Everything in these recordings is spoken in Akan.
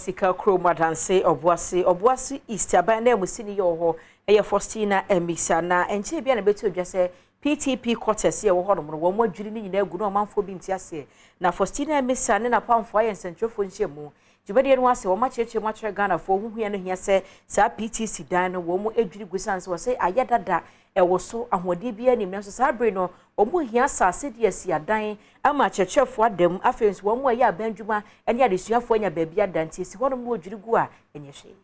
Sika kurom Adanse Ɔboase, Ɔboase East aban na mu yɛ wɔ hɔ ɛyɛ Faustina Amissah. Na nkyɛn bi a na bɛtu odwa sɛ PTP quarters yɛ wɔ hɔnom no, wɔn adwiri ne nyinaa gu na ɔmanfoɔ bi nte aseɛ. Na Faustina Amissah ne n'apamfoɔ ayɛ nsɛntwerɛfoɔ nhyia dwumadie no ase, wɔn akyerɛkyerɛ mu akyerɛ Ghanafoɔ ho hia no hia sɛ saa PTC dan no wɔn adwiri gu san sɛ wɔsɛ ayɛ dada, ɛwɔ so ahoɔden bi anim. Nanso saa bere no wɔn hia asase de asi adan ama akyerɛkyerɛfoɔ adam. Afei nso wɔn a ɛyɛ aban dwuma ne adesuafoɔ anya baabi ada, nti esi hɔnom no wɔdwiri gu a ɛnyɛ hwee.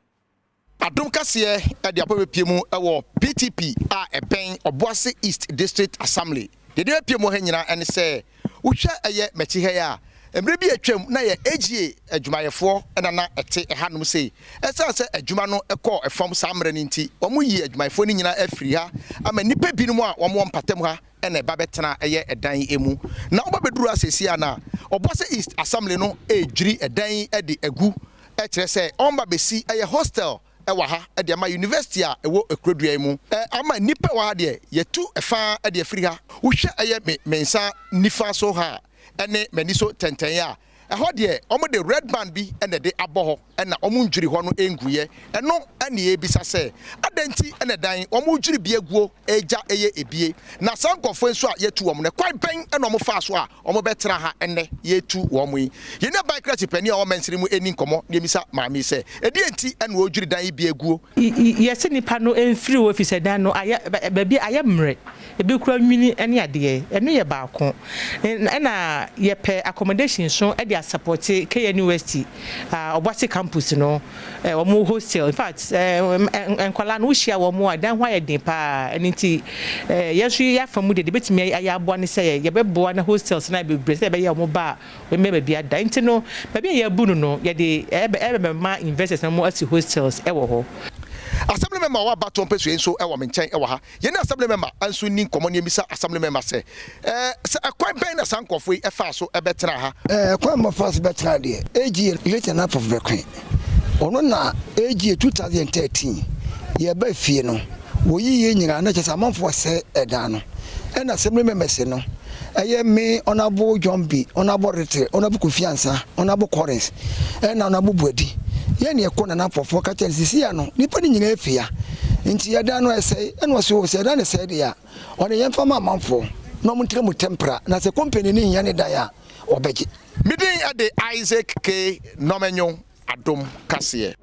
Adom Kaseɛ de apɔ bɛpie mu wɔ PTP a ɛbɛn Ɔboase East District Assembly. Deɛ de bɛpie mu ha nyinaa ɛne sɛ wohwɛ ɛyɛ m'akyi ha yi a, mmerɛ bi atwam na yɛ AGA adwumayɛfoɔ ɛna na ɛte ɛhanom sei. Ɛsiane sɛ adwuma no ɛkɔɔ ɛfam saa mmerɛ no nti, wɔn yi adwumayɛfoɔ no nyinaa afiri ha ama nnipa binom a wɔn wɔ mpatam ha ɛna ɛba bɛtena ɛyɛ ɛdan emu. Na wɔba bɛduru asɛsi a na Ɔboase East Assembly no ɛredwiri ɛdan ɛde agu, ɛkyerɛ sɛ ɔmba bɛsi ɛyɛ hostel ɛwɔ ha ɛde ama university a ɛwɔ ekurodua yi mu. Ama nnipa wɔ ha deɛ, yɛtu ɛfa ɛde afiri ha. Wohwɛ ɛyɛ me nsa nifa so ha ɛne m'ani so tɛntɛn a, ɛhɔ deɛ wɔn de red band bi ɛna ɛde abɔ hɔ, ɛna wɔn ndwiri hɔ no nguyɛ. Ɛno ɛna ebisa sɛ adan nti ɛna dan wɔn dwiri bi aguo ɛgya ɛyɛ ebie. Na saa nkɔfoɔ nso a yɛtu wɔn no, kwan bɛn ɛna wɔn fa so a wɔn bɛtena ha ɛnɛ yɛtu wɔn yi? Yɛn aban krakye panin a wɔn mɛnsiri mu ɛni nkɔmɔ na emisa maame sɛ ɛdeɛ nti ɛna wɔdwiri dan yi bi aguo. Yɛsɛ nipa no mfiri hɔ fi sɛ dan no ayɛ baabi ayɛ mmerɛ, ebi kura nwini ne adeɛ. Ɛno yɛ baako. Ɛna yɛpɛ accommodation so ɛde asupport KNUST Ɔboase campus no, wɔn hostel. In fact, nkwadaa no wohyia wɔn a, dan ho ayɛ den paa. Ɛno nti yɛn nso yɛafa mu deɛ de bɛtumi ayɛ aboa ne sɛ yɛbɛboa na hostels na bebree sɛ yɛbɛyɛ wɔn ba a wɔn baabi ada. Nti no baabi a yɛabu no, yɛde ɛbɛma investors na wɔn asi hostels ɛwɔ hɔ. Assembly member a waba to mpɛsua nso ɛwɔ me nkyɛn ɛwɔ ha. Yɛne assembly member nso ni nkɔmmɔ ne emisa assembly member sɛ ɛkwan bɛn na saa nkɔfoɔ yi ɛfa so ɛbɛtena ha? Kwan ma fa so bɛtena deɛ, AGA late Nana Bekoe, ɔno na AGA 2013 yɛba fie no, wɔyi yɛ nyinaa na kyerɛ sɛ amanfoɔ sɛ ɛdan no. Ɛna assembly members no, ɛyɛ me, Honourable John B, Honourable Rete, Honourable Kofi Ansa, Honourable Collins, ɛna Honourable Buadi, yɛn ne yɛkɔ Nana Ampɔfoɔ ka kyerɛ no sisi ya no nipa no nyinaa afia nti yɛdan no ɛsɛe. Ɛna ɔsɛ o, sɛ ɛdan no sɛe deɛ a, ɔne yɛmfa ma amanfoɔ na ɔmo ntena mu temporary, na sɛ company ne hia ne dan a, ɔbɛgye. Medin ɛde Isaac K Nɔmɛnyo, Adom Kaseɛ.